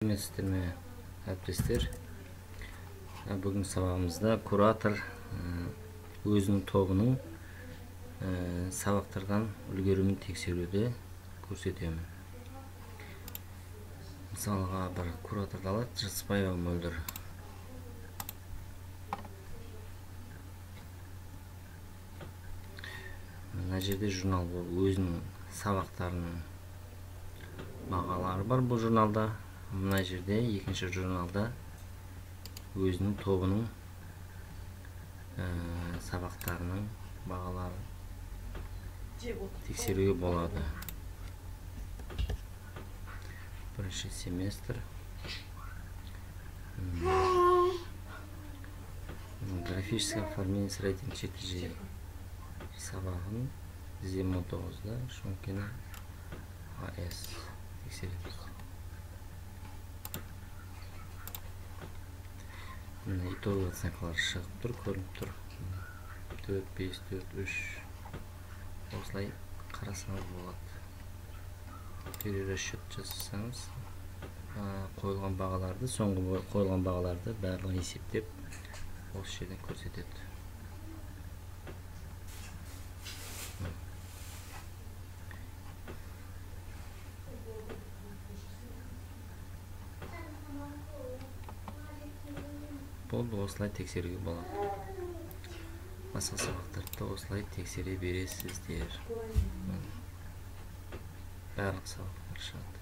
Сәлеметсіздер ме, әріптестер? Бүгінгі сабағымызда куратор өзінің тобының сабақтардан үлгерімін тексеруді көрсетемін. Мысалға, бір кураторды алады, Жыртысбаева Мөлдір. Мына жерде журнал өзінің сабақтарының бағалары бар бұл журналда. Мына жерде екінші журналда өзінің тобының сабақтарының бағалары тексеруге болады. Бірінші семестр. Графическое оформление средних чертежей сабағын 19-да Шомкина АС тексереміз. Міне, итоговый оценкалар шығып тұр, көрініп тұр. 4, 5, 4, 3. Осылай қарасаңыз болады. Перерасчет жасасаңыз, қойылған бағаларды, соңғы қойылған бағаларды барлығын есептеп осы жерден көрсетеді. Болды, осылай тексеруге болады. Басқа сабақтарды да осылай тексере бересіздер. Барлық сабақтар шығады.